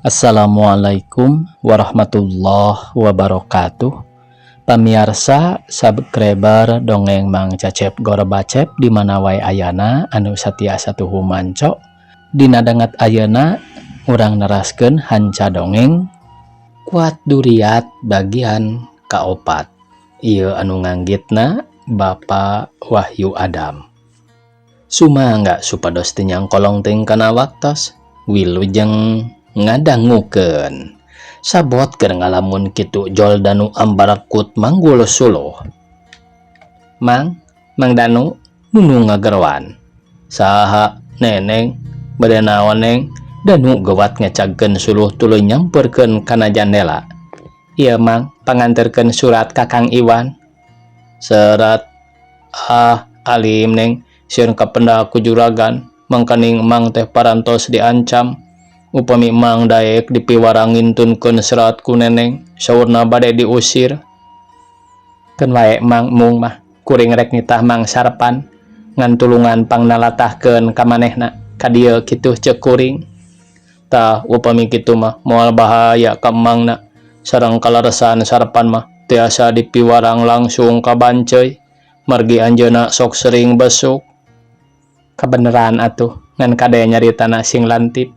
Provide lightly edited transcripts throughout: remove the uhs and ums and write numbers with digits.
Assalamualaikum warahmatullahi wabarakatuh. Pamiarsa subscriber Dongeng Mang Cecep Gorbacep di mana wae ayana anu satiasa tuhu manco. Dina danget ayeuna urang neraskeun hanca dongeng Kuat Duriat bagian kaopat. Ieu anu nganggitna Bapak Wahyu Adam. Sumangga supados teu nyangkolong teuing kana waktos. Wilujeng ngadangukeun. Sabot keur ngalamun kitu jol Danu ambarakut manggul suluh. Mang, Mang Danu, Nunung ngageroan. Saha, Neneng? Bade naon, Neng? Danu gewat ngecagkeun suluh tuluy nyamperkeun kana jandela. Ieu, Mang, panganterkeun surat ka Kang Iwan. Serat? Ah, alim, Neng, sieun kapendak ku juragan. Mangkaning Mang teh parantos diancam. Upami Mang daek dipiwarang ngintunkeun serat ku Neneng, saurna bade diusir. Keun wae, Mang, mung mah kuring rek nitah Mang Sarpan ngan tulungan pangnalatahkeun ka manehna ka dieu kitu ceuk kuring. Tah, upami kitu mah moal bahaya ka Mangna, sareng kaleresan Sarpan mah tiasa dipiwarang langsung ka Banceuy margi anjeunna sok sering besuk. Kabeneran atuh, ngan kade nyaritana sing lantip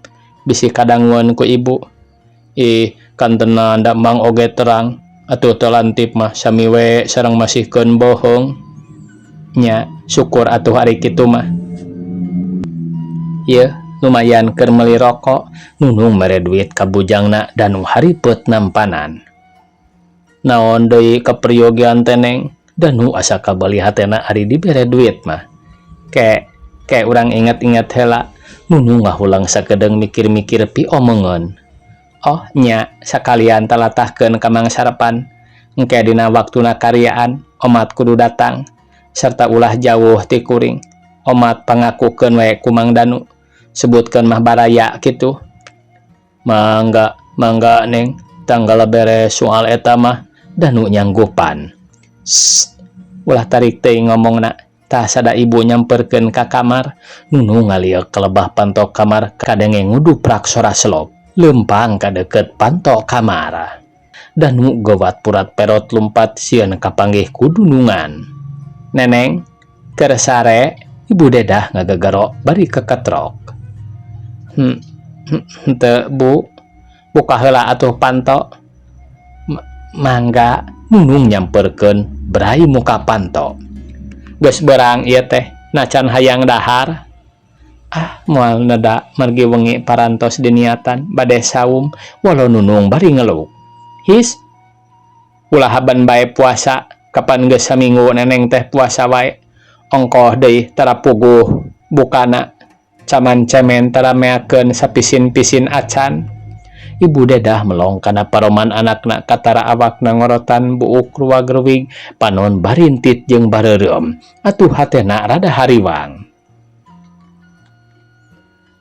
bisi kadangueun ku ibu. Ih, kantenan da Mang oge terang atuh teu lantip mah sami we sareng masihkeun bohong. Nya, syukur atuh ari kitu mah. Yeuh, lumayan keur meuli rokok. Nunung mere duit ka bujangna. Danu haripeut nampanan. Naon deui kaperyogian teh, Neng? Danu asa kabeuli hatena ari dibere duit mah. Ke ke, urang inget-inget heula. Nunung ngahulang sakedeung mikir-mikir piomongeun. Oh nya, sakalian talatahkeun ka Mang Sarpan. Engke dina waktuna karyaan omat kudu datang serta ulah jauh ti kuring. Omat pangakukeun we ku Mang Danu. Sebutkeun mah baraya kitu. Mangga, mangga, Neng, tanggal beres soal eta mah. Danu nyanggupan. Sst, ulah tarik teuing ngomongna. Tah, sada ibu nyamperkeun ka kamar. Nunung ngalieuk ka lebah panto kamar, kadenge nguduprak sora selop. Leumpang ka deukeut panto kamar. Danu gowat purat perot lumpat sieun kapanggih ku dunungan. Neneng, keur sare? Ibu Dedah ngagegero bari keketrok. Henteu, Bu. Buka heula atuh panto. Mangga. Nunung nyamperkeun brai muka panto. Geus beurang ieu teh, nacan hayang dahar? Ah, moal neda margi wengi parantos diniatan bade saum, walo Nunung bari ngeluk. His, ulah haben bae puasa, kapan geus saminggu Neneng teh puasa wae. Ongkoh deui tara puguh bukana. Caman cemen tara meakeun sapisin-pisin acan. Ibu Dedah melong kana paroman anakna, katara awakna ngorotan buuk ruwag-ruwig, panon barintit jeung bareureum. Atuh hatena rada hariwang.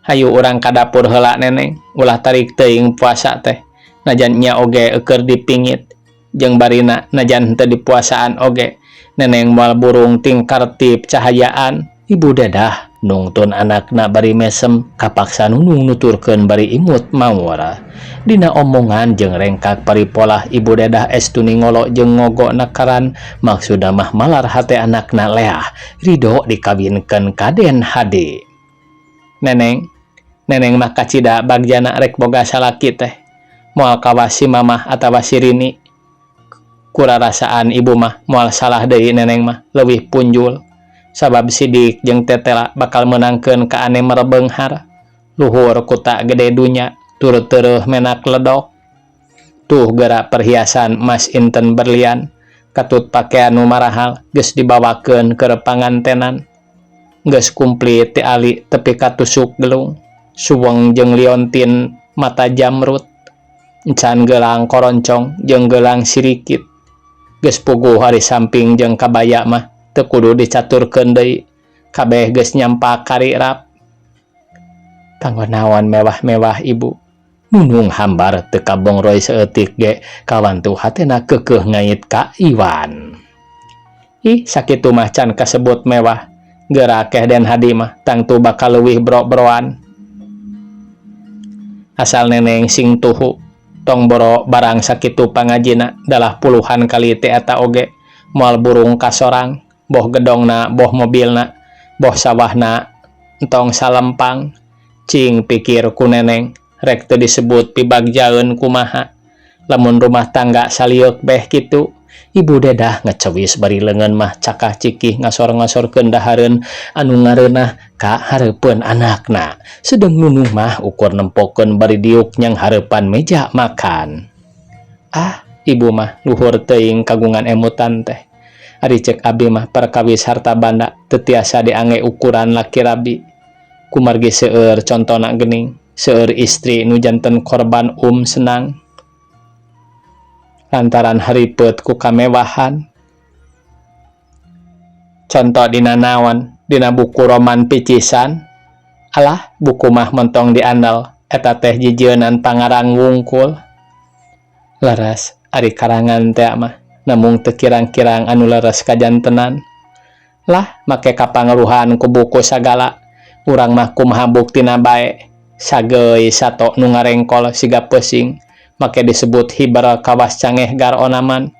Hayu urang ka dapur heula, Neneng, ulah tarik teuing puasa teh. Najan nya oge eueur dipingit jeung barina najan henteu dipuasaan oge Neneng moal burung tingkartip cahayaan. Ibu Dedah nungtun anakna bari mesem, kapaksa Nunung nuturkeun bari imut maur. Dina omongan jeung rengkak paripolah Ibu Dedah estu ngolo jeung ngogo nakaran, maksudna mah malar hate anakna leah ridho dikawinkeun ka Den Hadi. Neneng, Neneng mah kacida bagjana rek boga salaki teh. Moal kawas si Mamah atawa si Rini. Kurarasaan ibu mah moal salah deui Neneng mah leuwih punjul. Sabab Sidik jeung Tetela bakal meunangkeun ka ane merebeunghar. Luhur kuta gede dunya turut tereuh menak ledok. Tuh geura perhiasan emas inten berlian katut pakaian nu marahal geus dibawakeun keur pangantenan. Geus kumplit ti ali tepi ka tusuk gelung. Suweng jeung liontin mata jamrut. Encan gelang koroncong jeung gelang sirikit. Geus puguh ari samping jeung kabaya mah teu kudu dicaturkeun deui. Kabeh geus nyampak karirap. Kanggo naon mewah-mewah, Ibu? Nunung hambar teu kabongroy saeutik ge kawantu hatena keukeuh ngait ka Iwan. Ih, sakitu mah can kasebut mewah. Geura keh Den Hadi mah tangtu bakal leuwih bro-broan. Asal Neneng sing tuhu tong boro barang sakitu pangajina dalah puluhan kali teh eta oge moal burung kasorang boh gedongna boh mobilna boh sawahna entong salempang cing pikir ku Neneng rek teu disebut pibagjaeun kumaha lamun rumah tangga salieuk beh kitu. Ibu Dedah ngecewis bari leungeun mah cakah cikih ngasor-ngasorkeun dahareun anu ngareunah ka hareupeun anakna. Sedeng Nunung mah ukur nempokeun bari diuk nyang hareupan meja makan. Ah, ibu mah luhur teuing kagungan emutan teh. Ari cek abi mah perkawis harta banda teu tiasa diangge ukuran laki rabi. Kumargi seueur contona geuning, seueur istri nu janten korban senang lantaran haripet ku kamewahan. Conto dina naon? Dina buku roman picisan. Alah, buku mah montong diandel, eta teh jijieunnan pangarang wungkul. Leres, ari karangan teh mah namung teu kirang-kirang anu leres kajantenan. Lah, make kapangaruhan ku buku sagala, urang mah kumaha buktina bae. Sageuy sato nu ngarengkol siga peuseung, make disebut hiber kawas cangeh gar onaman.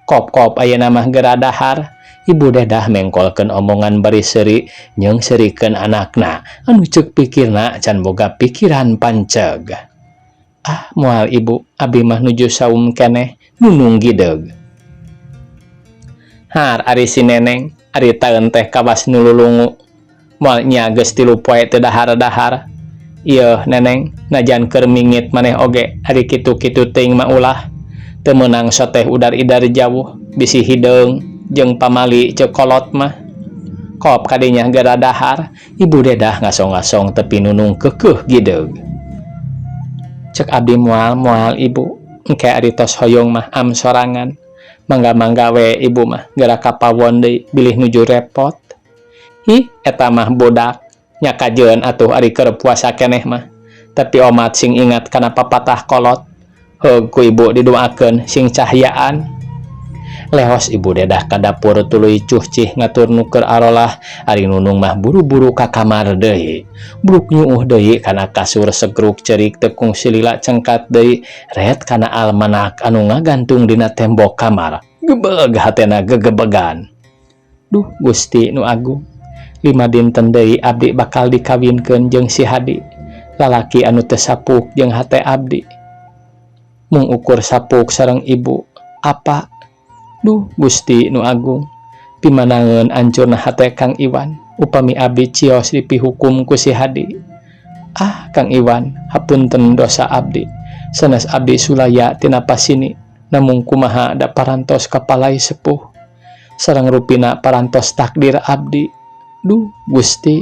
Kop-kop ayeuna mah geura dahar. Ibu Dedah mengkolkeun omongan bari seuri nyeungseurikeun anakna anu ceuk pikirna can boga pikiran panceg. Ah, moal ibu, abi mah nuju saum keneh, Nunung gideug. Har ari si Neneng, ari taeun teh kawas nu lulungu. Moal nya geus 3 poe teu dahar-dahar. Ieuh Neneng, najan keur mingit maneh oge ari kitu-kitu teuing mah ulah. Teu meunang soteh udar-idar jauh, bisi hideung jeung pamali ceuk kolot mah. Kop kadinya geura dahar, Ibu Dedah ngasong-ngasong tepi Nunung keukeuh gideug. Cek abdi moal moal ibu, engke ari tos hoyong mah am sorangan. Mangga-mangga we ibu mah geura kapawon deui bilih nuju repot. Hi, eta mah budak. Nya kajeun atuh ari keur puasa keneh mah. Tapi omat sing ingat kana papatah kolot. Heug ku ibu didoakeun sing cahyaan. Leos Ibu Dedah ka dapur tuluy cuhcih ngatur nu keur arolah, ari Nunung mah buru-buru ka kamar deui. Bruk nyuuh deui kana kasur segruk ceurik teu kungsi lila cengkat deui ret kana almanak anu ngagantung dina tembok kamar. Gebeg hatena gegebegan. Duh Gusti nu Agung, 5 dinten deui abdi bakal dikawinkeun jeung si Hadi, lalaki anu teu sapuk jeung hate abdi. Mung ukur sapuk sareng ibu, apa? Duh Gusti nu Agung, pimanangeun ancurna hate Kang Iwan upami abdi cios dipihukum ku si Hadi. Ah Kang Iwan, hapunten dosa abdi. Sanes abdi sulaya tina pasini, namung kumaha da parantos kapalai sepuh. Sareng rupina parantos takdir abdi. Duh Gusti,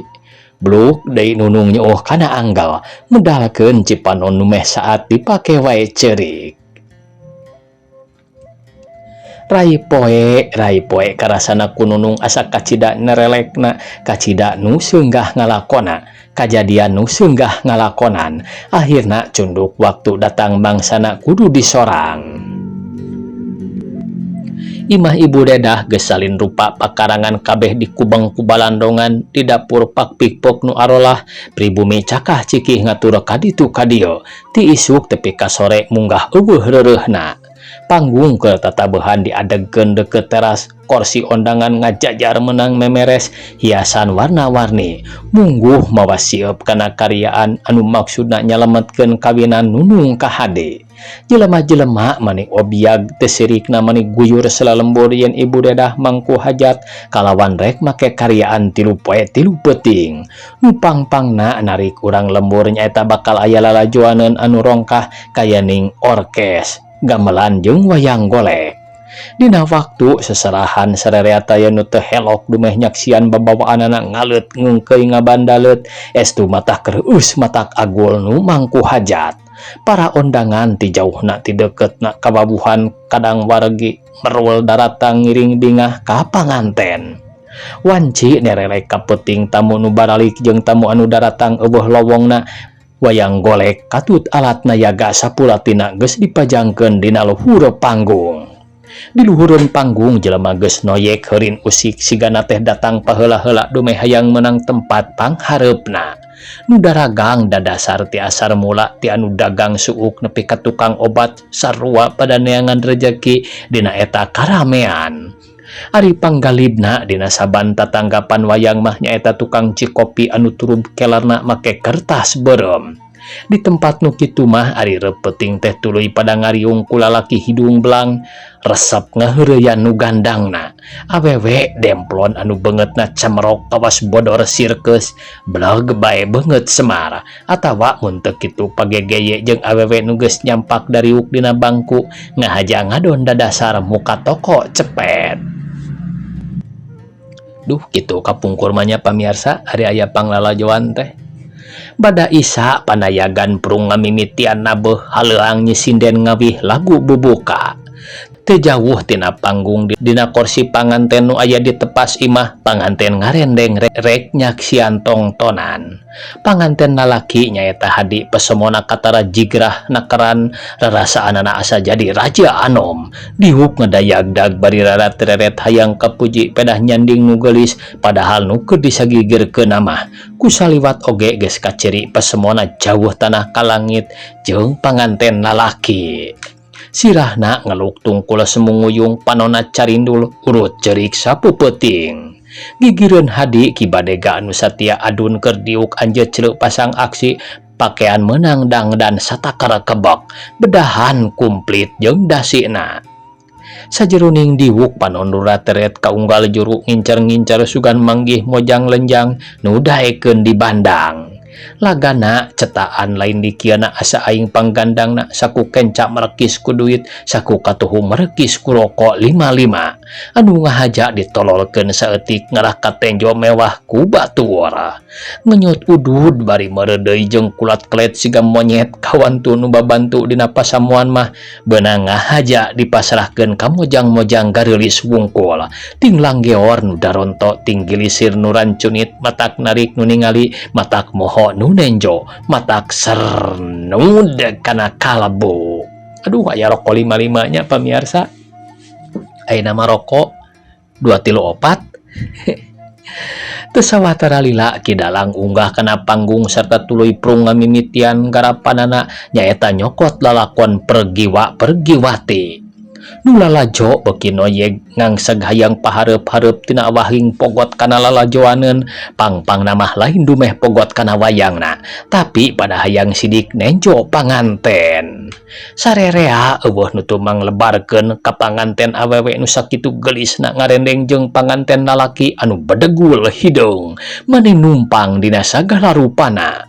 bluk deui Nunung nyeuh kana anggal, medalkeun cipanon nu meh saat dipake wae ceurik. Rai poe karasana ku Nunung asa kacida nerelekna, kacida nu seunggah ngalakona, kajadian nu seunggah ngalakonan. Akhirna cunduk waktu datang mangsana kudu disorang. Imah Ibu Dedah geus salin rupa pakarangan kabeh dikubeng ku balandongan di dapur pak pikpok nu arolah pribumi cakah cikih ngatur kaditu kadieu ti isuk tepi ka sore munggah eueuh reureuhna. Panggung keur tatabehan diadegkeun deukeut teras, korsi ondangan ngajajar menang memeres hiasan warna-warni mungguh mawa sieup kana karyaan anu maksudna nyalametkeun kawinan Nunung ka Hadi. Jelema-jelema mani obiag teu sirikna mani guyur salalembur yen Ibu Dedah mangku hajat kalawan rek make karyaan 3 poe 3 peuting. Nu pangpangna narik urang lembur nyaeta bakal aya lalajoaneun anu rongkah kayaning orkes, gamelan jeung wayang golek. Dina waktu seserahan sarerea aya nu teu helok dumeh nyaksian babawaanana ngaleut ngeungkeuy ngabandaleut estu matak reueus matak agul nu mangku hajat. Para ondangan ti jauhna ti deketna kawabuhan kadang wargi merul daratang ngiring bingah ka panganten. Wanci nerelek ka peuting tamu nu baralik jeung tamu anu daratang eueuh lowongna. Wayang golek katut alat nayaga sapulatina geus dipajangkeun dina luhur panggung. Di luhureun panggung jelema geus noyek heurin usik sigana teh datang paheula-heula dumeh hayang meunang tempat panghareupna. Nu daragang dadasar ti asar mula ti anu dagang suuk nepi ka tukang obat sarua pada neangan rejeki dina eta karamean. Ari panggalibna dina saban tatanggapan wayang mah nyaeta tukang cikopi anu turub kelerna make kertas beureum. Di tempat nu kitu mah ari reupeting teh tuluy pada ngariung ku lalaki hidung belang resep ngaheureyan nu gandangna. Awewe demplon anu beungeutna cemerok kawas bodor sirkeus bleg bae beungeut Semar atawa mun teu kitu pagegeye jeung awewe nu geus nyampak dariuk dina bangku ngahaja ngadon dadasar muka toko cepet. Duh kitu kapungkur mah nya pamiarsa ari aya panglalajoan teh. Bada Isa panayagan prung ngamimitian nabeuh haleuang nyisinden ngawih lagu bubuka. Teu jauh tina panggung dina korsi panganten nu aya di tepas imah panganten ngarendeng rek nyaksian tongtonan. Panganten lalaki nyaeta Hadi pesemona katara jigrah nakeran rarasaanana asa jadi raja anom. Diuk ngedayagdag bari rarat-reret hayang kapuji pedah nyanding nu geulis padahal nu keur disagigirkeun mah ku saliwat oge geus kaciri pesemona jauh tanah ka langit jeung panganten lalaki. Sirahna ngeluk tungkul semunguyung panona carindul urut cerik sapupeuting. Gigireun Hadi Ki Badega anu satia adun keur diuk anjeut celeuk pasang aksi pakean meunang dangdan satakara kebek bedahan kumplit jeung dasina. Sajeroning diwuk panon rateret kaunggal juru ngincer-ngincer sugan manggih mojang lenjang nu daekeun di bandang. Lagana cetaan lain dikiana asa aing panggandangna saku kenca merekis ku duit saku katuhu merekis ku rokok 55 anu ngahaja ditololkeun saeutik ngarah ka tenjo mewah ku batur. Ngenyot udud bari mereudeuy jeung kulat kelet siga monyet kawantu nu babantu dina pasamuan mah beunang ngahaja dipasrahkeun ka mojang-mojang gareulis wungkul. Ting langgeor nu daronto ting gilisir nu rancunit matak narik nu ningali matak moho nu nenjo matak sernud kana kalbu. Aduh aya rokok 55 nya pamiarsa. Ayeuna mah rokok 2 3 4. Teu sawatara lila Ki Dalang unggah kana panggung sarta tuluy prung ngamimitian garapanana nyaeta nyokot lalakon pergiwa pergiwati. Nu lalajo beuki noyeg ngangseg hayang pahareup-hareup tina wahing pogot kana lalajoaneun pangpangna mah lain dumeh pogot kana wayangna tapi pada hayang sidik nenjo panganten. Sarerea eueuh nu tumang lebarkeun ka panganten awewe nu sakitu geulisna ngarendeng jeung panganten lalaki anu bedegul hideung mani numpang dina sagala rupana.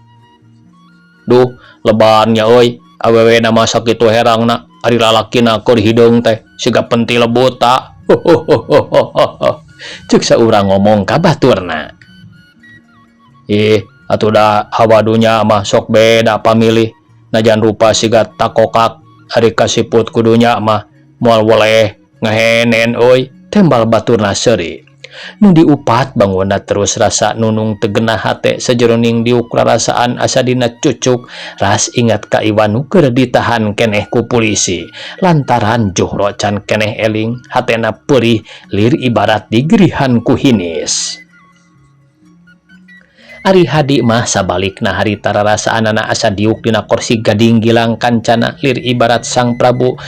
Duh lebarnya euy awewe na mah sakitu herangna ari lalakina keur hideung teh siga pentil buta. Ceuk saurang ngomong ka baturna. Ih atuh da hawa dunya mah sok beda pamilih najan rupa siga takokak ari kasiput ku dunya mah moal weleh ngahenen euy tembal baturna seuri. Nu diupat bangunna terus rasa nunung teu genah hate sajeroning diuk rarasaan asa dina cucuk ras ingat ka Iwan nu keur ditahan keneh ku polisi lantaran Johro can keneh eling hatena peurih lir ibarat digerihan ku hinis. Ari Hadi mah sabalikna harita rarasaanana asa diuk dina korsi gading gilang kancana lir ibarat Sang Prabu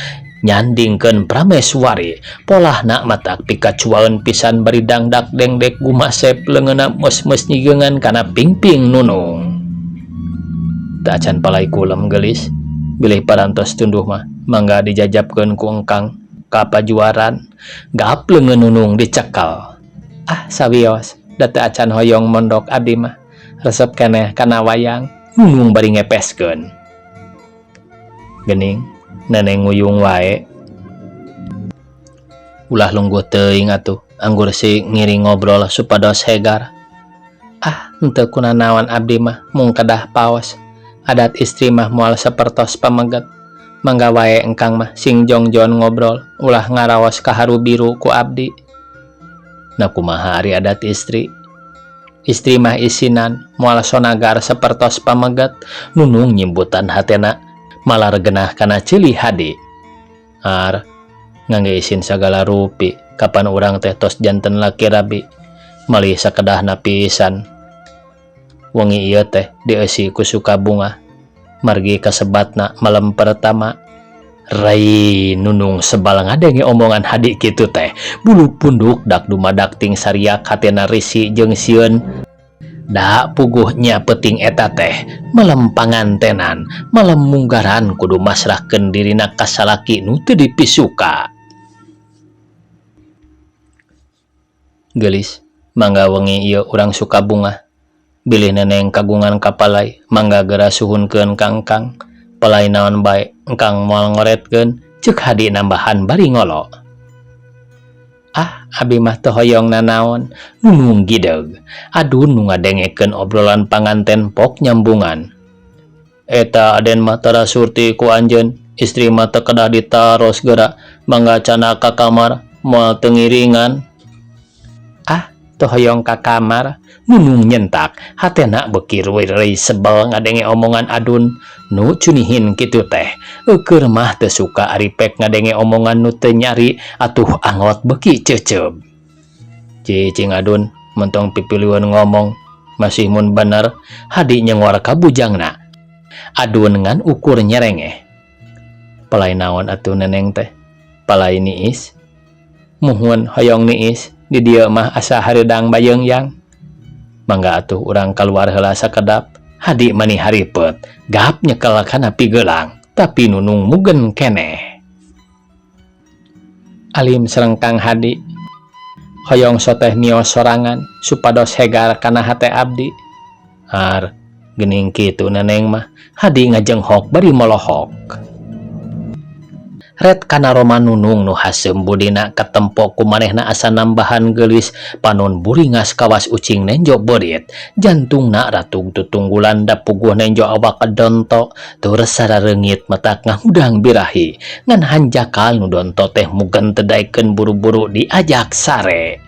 nyandingkeun Prameswari polahna matak pikacuaeun pisan bari dangdak dengdek gumasep leungeunna meus-meus nyigeungan kana pingping nunung. Teu acan palai kulem geulis bilih parantos tunduh mah mangga dijajabkeun ku engkang ka pajuaran gap leungeun nunung dicekal. Ah sawios da teu acan hoyong mondok abdi mah resep keneh kana wayang nunung bari ngepeskeun. Geuning neneng nguyung wae ulah lungguh teuing atuh anggur si ngiring ngobrol supados hegar. Ah henteu kunanaon abdi mah mung kedah paos adat istri mah moal sapertos pameget mangga wae engkang mah sing jongjon ngobrol ulah ngaraos kaharu biru ku abdi. Na kumaha ari adat istri istri mah isinan moal sonagar sapertos pameget nunung nyimbutan hatena malar genah kana ceuli Hadi. Ar ngangge isin sagala rupi kapan urang teh tos janten laki rabi malih sakedahna pisan. Wengi ieu teh dieusi ku suka bungah. Margi kasebatna malam pertama. Rai Nunung sebal ngadenge omongan Hadi kitu teh. Bulu punduk dak dumadak ting sariak hatena risi jeung sieun. Da puguh nya peuting eta teh malam pangantenan, malam munggaran kudu masrahkeun dirina ka salaki nu teu dipisuka. Geulis, mangga wengi ieu urang suka bungah. Bilih neneng kagungan kapalai, mangga geura suhunkeun ka engkang. Palai naon bae, engkang moal ngoretkeun, ceuk Hadi nambahan bari ngolo. Ah, abi mah teu hoyong nanaon, Nunung gideg. Adun nu ngadengekeun obrolan panganten pok nyambungan. Eta aden mah tara surti ku anjeun, istri mah teu kedah ditaros geura, mangga candak ka kamar, moal teu ngiringan. Ah, teu hoyong ka kamar, Nunung nyentak, hatena beuki reuy-reuy sebel ngadenge omongan Adun nu cunihin kitu teh. Eukeur mah teu suka ari pek ngadenge omongan nu teu nyari atuh angot beuki ceuceub. Cicing Adun, mentong pipiliun ngomong, masih mun bener, Hadi nyengor ka bujangna. Adun ngan ukur nyerengeh. Palai naon atuh neneng teh? Palai niis? Muhun hoyong niis, di dieu mah asa hareudang bayeung yang. Mangga atuh urang kaluar heula sakedap. Hadi mani haripet, gap nyekel kana pigelang, tapi Nunung mugen keneh. Alim sareng Kang Hadi, hoyong soteh mios sorangan supados hegar kana hate abdi. Har, geuning kitu neneng mah, Hadi ngajenghok bari molohok. Ret kana roma Nunung nu haseum budina katempo ku manehna asa nambahan geulis, panon buringas kawas ucing nenjo beurit, jantungna ratug tutunggulan da puguh nenjo awak donto, tur sarareungit matak ngahudang birahi, ngan hanjakal nu donto teh mugen teu daekeun buru-buru diajak sare.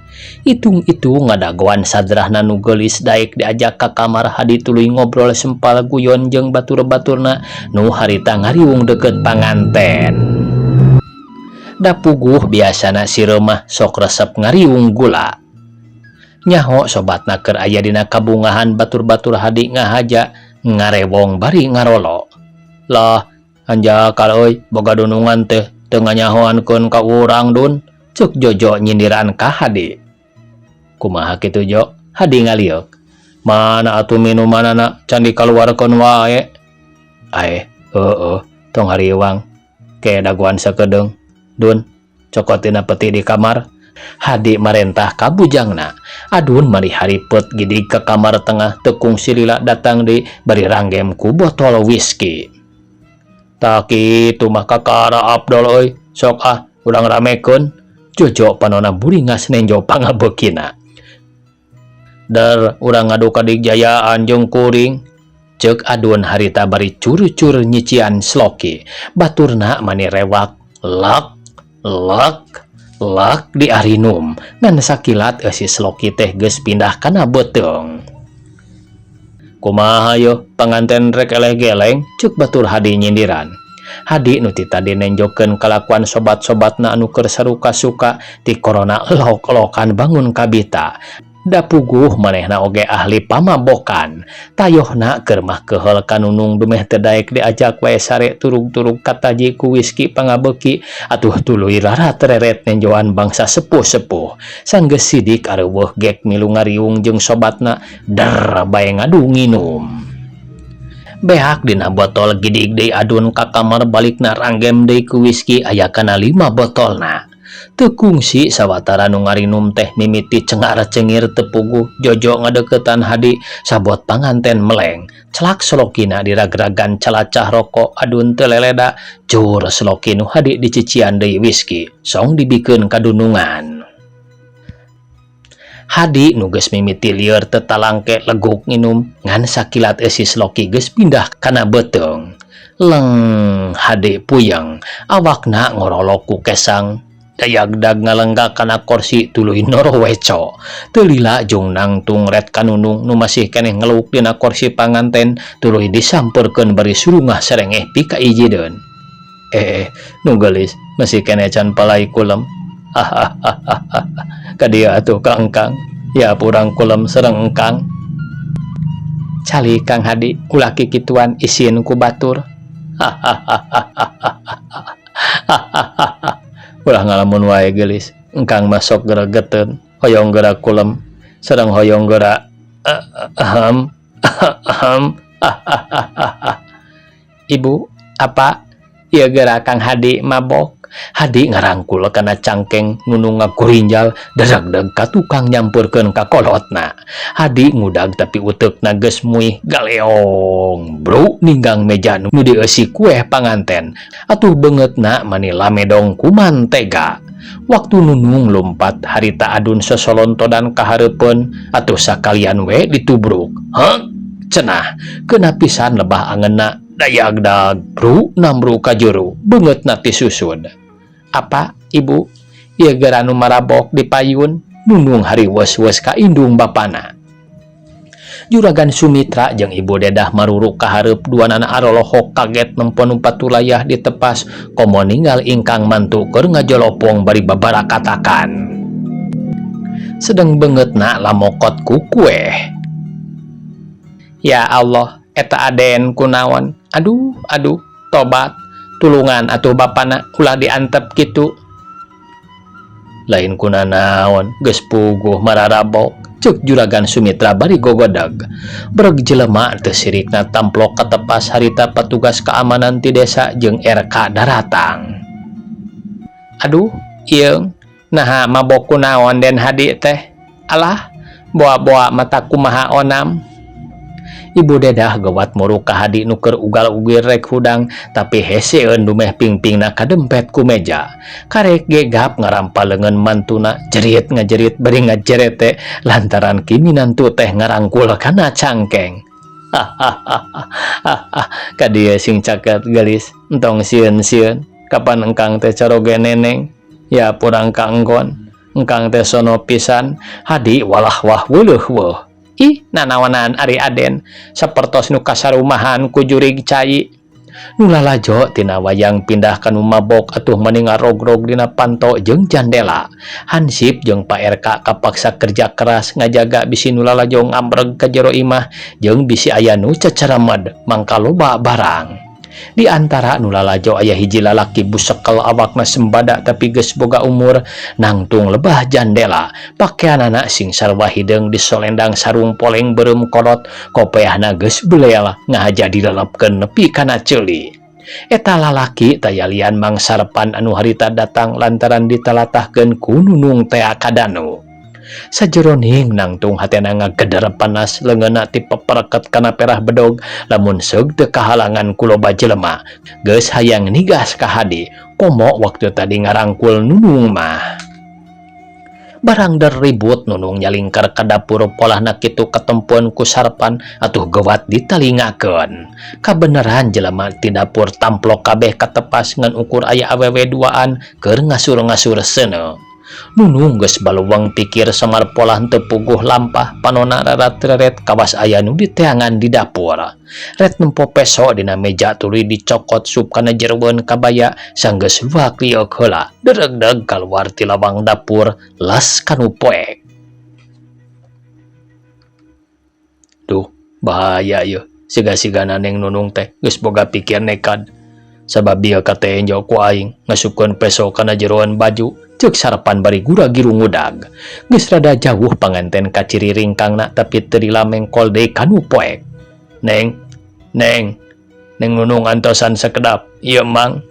Itung-itung ngadagoan sadrahna nu geulis daek diajak ka kamar Hadi tuluy ngobrol sempal guyon jeung batur-baturna nu harita ngariung deukeut panganten. Da puguh biasana si reumah sok resep ngariung gula. Nyaho sobatna keur aya dina kabungahan batur-batur Hadi ngahaja ngarewong bari ngarolo. Lah, hanjakal euy boga dunungan teh teu nganyahoankeun ka urang dun, ceuk Jojo nyindiran ka Hadi. Kumaha kitu Jo? Hadi ngalieuk. Mana atuh minumanana can dikaluarkeun wae. Aeh, heueuh, tong hariwang. Ke dagoan sakedeung. Dun, cokot tina peti di kamar. Hadi marentah ka bujangna. Adun mari haripet gidig ka kamar tengah teu kungsi lila datang deui bari ranggem ku botol whisky. Tah kitu mah kakara Abdol euy, sok ah urang ramekeun. Jojo panona buringas nenjo pangabeukina. Der urang ngadu kadigjayaan jeung kuring. Ceuk Adun harita bari cur-cur nyician sloki. Baturna mani rewak, lak, lak, lak diarinum. Ngan sakilat eusi sloki teh geus pindah kana beuteung. Kumaha yeuh panganten rek eleh geleng, ceuk batur Hadi nyindiran. Hadi nu ti tadi nenjokeun kalakuan sobat-sobatna anu keur saruka-suka ti korona lok-lokan bangun kabita. Da puguh manehna oge ahli pamabokan. Tayohna keur mah keuheul ka Nunung dumeh teu daek diajak wae sare turug-turug kataji ku wiski pangabeuki atuh tuluy rarat-reret nenjoan bangsa sepuh-sepuh. Sanggeus sidik areuweuh gek milu ngariung jeung sobatna der bae ngadu nginum. Beak dina botol gidig deui Adun ka kamar balikna ranggem deui ku wiski aya kana 5 botolna. Teu kungsi sawatara nu ngarinum teh mimiti cengar-cengir teu puguh Jojo ngadeukeutan Hadi sabot panganten meleng. Celak solokina diragragan calacah rokok Adun teu leleda cur sloki nu Hadi dicician deui wiski song dibikeun ka dunungan. Hadi nu geus mimiti lieur teu talangke leguk nginum ngan sakilat eusi sloki geus pindah kana beuteung. Leng Hadi puyeng awakna ngorolok ku kesang. Dayagdag ngalenggak kana korsi tuluy noroweco. Teu lila jung nangtung ret ka Nunung nu masih keneh ngeluk dina korsi panganten tuluy disampeurkeun bari surungah serengeh pikaijideun. Nu geulis masih keneh can palai kulem. Hahaha. Ka dieu atuh ka engkang. Ya purang kulem sareng engkang. Calik Kang Hadi ulah kikituan isin ku batur. Hahahahahahahahaha. Ulah ngalamun wae geulis, engkang mah sok geregeteun, hoyong geura kulem sareng hoyong geura ahem ahem hahahaha. Ibu, apa ieu geura Kang Hadi mabok? Hadi ngarangkul kana cangkeng Nunung ngagurinjal daragdag ka tukang nyampeurkeun ka kolotna. Hadi ngudag tapi uteukna geus muih galeong bro ninggang meja nu dieusi kueh panganten. Atuh beungeutna mani lamedong kuman tega. Waktu Nunung lumpat harita adun sosolontodan ka hareupeun atuh sakalian we ditubruk. Heh cenah keuna pisan lebah angeunna dayagdag bru nambru ka juru beungeutna tisusud. Apa ibu ieu geura nu marabok di payun Nunung hariweus-weus ka indung bapana. Juragan Sumitra jeung Ibu Dedah maruruk ka hareup duanana arolohok kaget nempo nu patulayah ditepas komo ninggal ingkang mantu keur ngajolopong bari babarakatakan. Sedeng beungeutna lamokot ku kueh. Ya Allah, eta aden kunaon? Aduh, aduh, tobat. Tulungan atuh bapana ulah diantep kitu. Lain kunanaon, geus puguh mararabok. Ceuk Juragan Sumitra bari gogodag. Breg jelema teu sirikna tamplok katepas harita patugas keamanan ti desa jeung RK daratang. Aduh, ieung, naha mabok kunaon Den Hadi teh? Alah, boa-boa mata kumaha onam. Ibu Dedah gawat muruk ka Hadi nu keur ugal-ugir rek hudang tapi heseun dumeh pingpingna kadempet ku meja. Karek gegap ngarampa leungeun mantuna jerit ngajerit bari ngajerete lantaran ki minantu teh ngarangkul kana cangkeng. Hahaha, ka dieu sing caket geulis, entong sieun-sieun, kapan engkang teh caroge neneng, ya purang ka enggon, engkang teh sono pisan. Hadi walah wah weuleuh weuh. Ih, nanaonan ari Aden, sapertos nu kasarumahan ku jurig cai. Nu lalajo tina wayang pindah ka nu mabok atuh mani ngarogrog dina panto jeung jandela. Hansip jeung Pak RK kapaksa kerja keras ngajaga bisi nu lalajo ngambreg ka jero imah jeung bisi aya nu cacaramed mangka loba barang. Di antara nu lalajo aya hiji lalaki busekel awakna sembada tapi geus boga umur nangtung lebah jandela. Pakeanana sing sarua hideung disolendang sarung poleng beureum kolot, kopeahna geus belel ngahaja dilelepkeun nepi kana ceuli. Eta lalaki taya lian Mang Sarpan anu harita datang lantaran ditalatahkeun ku Nunung tea ka danu. Sajeroning nangtung hatena ngageder panas leungeunna ti pepereket kana perah bedog lamun seug teu kahalangan ku loba jelema. Geus hayang nigas ka Hadi, komo waktu tadi ngarangkul Nunung mah. Barang der ribut Nunung nyalingkar ka dapur polahna kitu katempuan ku Sarpan atuh gewat ditalingakeun. Kabeneran jelema ti dapur tamplok kabeh katepas ngan ukur aya awewe duaan keur ngasur-ngasur seuneu. Nunung geus baluweng pikir samar polah teu puguh lampah panona rarat-reret kawas aya nu diteangan di dapur. Ret nempo peso dina meja tuluy dicokot sup kana jeroeun kabaya sanggeus luak lieuk heula deregdeg kaluar ti lawang dapur las kanu poek. Duh, bahaya yeuh siga-sigana Neng Nunung teh geus boga pikir nekad. Sabab bieu katenjo ku aing ngasupkeun peso kana jeroan baju ceuk Sarpan bari gura-giru ngudag. Geus rada jauh panganten ka ciri ringkangna tapi teu dilamengkol deui kanu poek. Neng, Neng, Neng Nunung antosan sakedap, ieu Mang.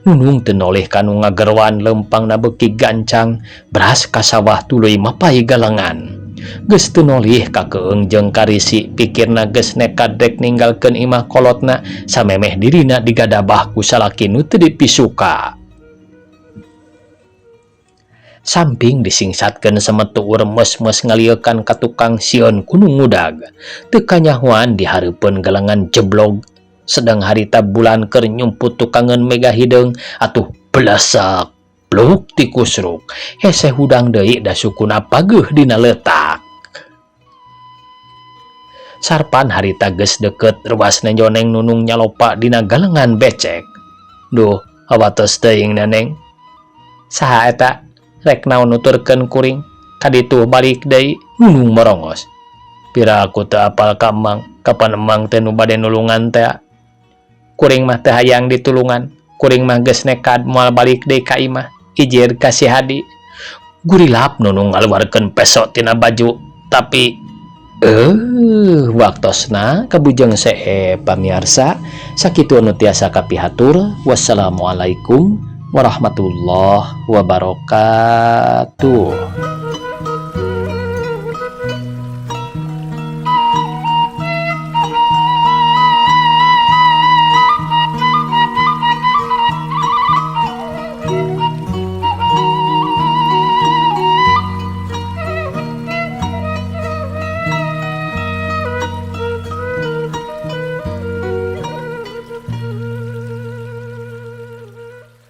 Nunung teu noleh kanu ngagerwan leumpangna beuki gancang, beras ka sawah tuluy mapay galengan. Geus teu nolih ka keung jeung karisi pikirna geus nekad rek ninggalkeun imah kolotna samemeh dirina digadabah ku salaki nu teu dipisuka. Samping disingsatkeun sametu remes-mes ngaliekan ka tukang sieun ku nu ngudag. Teu kanyahoan di hareupeun galengan jeblog. Sedang harita bulan keur nyumput tukangeun mega hideung atuh belesak bluk tikusruk. Hese hudang deui da sukuna pageuh dina leutak. Sarpan harita geus deukeut ruas nenjo Neng Nunung nyalopa dina galengan becek. Duh, hawatos teuing Neneng. Saha eta? Rek naon nuturkeun kuring? Kaditu balik deui Nunung morongos. Pira aku teu apal ka Emang. Kapan emang teh nu bade nulungan teh? Kuring mah teu hayang ditulungan. Kuring mah geus nekad moal balik deui ka imah, ijir ka si Hadi. Gurilap Nunung ngaluarkeun peso tina baju, tapi waktosna kabujeng seep, pamiarsa. Sakitu anu tiasa kapihatur. Wassalamualaikum warahmatullahi wabarakatuh.